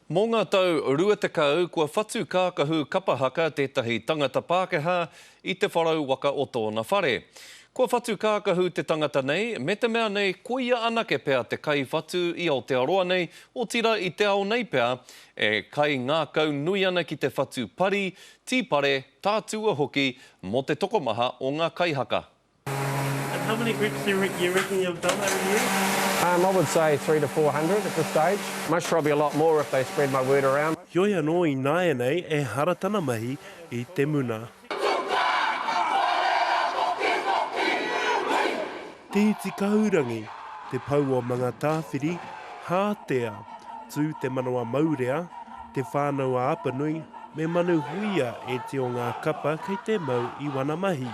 Mō ngā tau 20 kua whatu kākahu kapa haka tētahi tangata Pākehā i te wharau waka o tōna whare. Kua whatu kākahu te tangata nei, me te mea nei koia anake pea te kaiwhatu i Aotearoa nei, otirā i te ao nei pea, e kaingākau nui ana ki te whatu pari, tīpare, tātua hoki mō te tokomaha o ngā kaihaka. And how many groups do you reckon you've done over the years? Um, I would say 3 to 400 at this stage. Most probably a lot more if they spread my word around. Heoi anō ināianei ehara tana mahi i te muna. Te Iti Kahurangi, Te Pou o Mangatāwhiri, Hātea, Tū Te Manawa Maurea, Te Whānau a Apanui, me Manu Huia e tio ngā kapa kei te mau i wana mahi.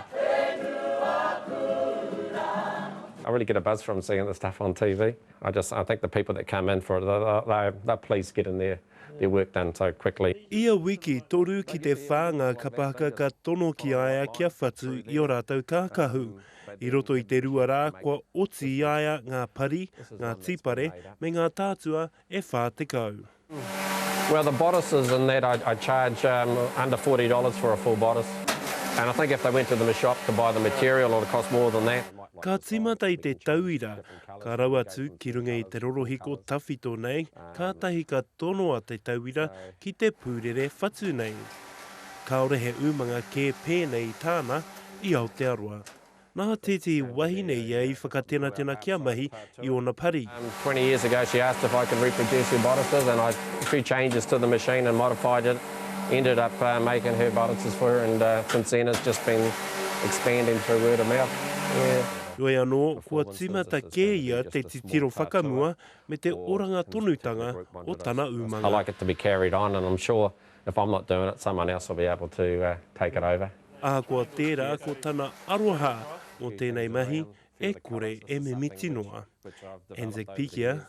I really get a buzz from seeing the stuff on TV. I just, I think the people that come in for it, they're, they're pleased getting their, their work done so quickly. Ia wiki, toru ki te whā ngā kapa haka ka tono ki a ia kia whatu i ō rātou kākahu. I roto i te rua rā, kua oti i a ia ngā pari, ngā tīpare, me ngā tātua e 40. Well the bodices and that I, I charge um, under $40 for a full bodice. And I think if they went to the shop to buy the material it would cost more than that. Ka tīmata i te tauira, ka rau atu ki runga i te rorohiko tawhito nei, kātahi ka tonoa te tauira ki te pūrere whatu nei. Kāore he umanga kē pēnei i tāna i Aotearoa. Nā tētehi wahine ia i whakatenatena kia mahi i ōna pari. 20 years ago she asked if I could reproduce her bodices and I a few changes to the machine and modified it, ended up making her bodices for her and since then it's just been expanding through word of mouth. Yeah. Heoi anō, kua tīmata kē ia te titiro whakamua me te oranga tonutanga o tana umanga. I like it to be carried on and I'm sure If I'm not doing it, someone else will be able to take it over. Ahakoa tērā, ko tana aroha mō tēnei mahi e kore e mimiti noa. Anzac Pikia.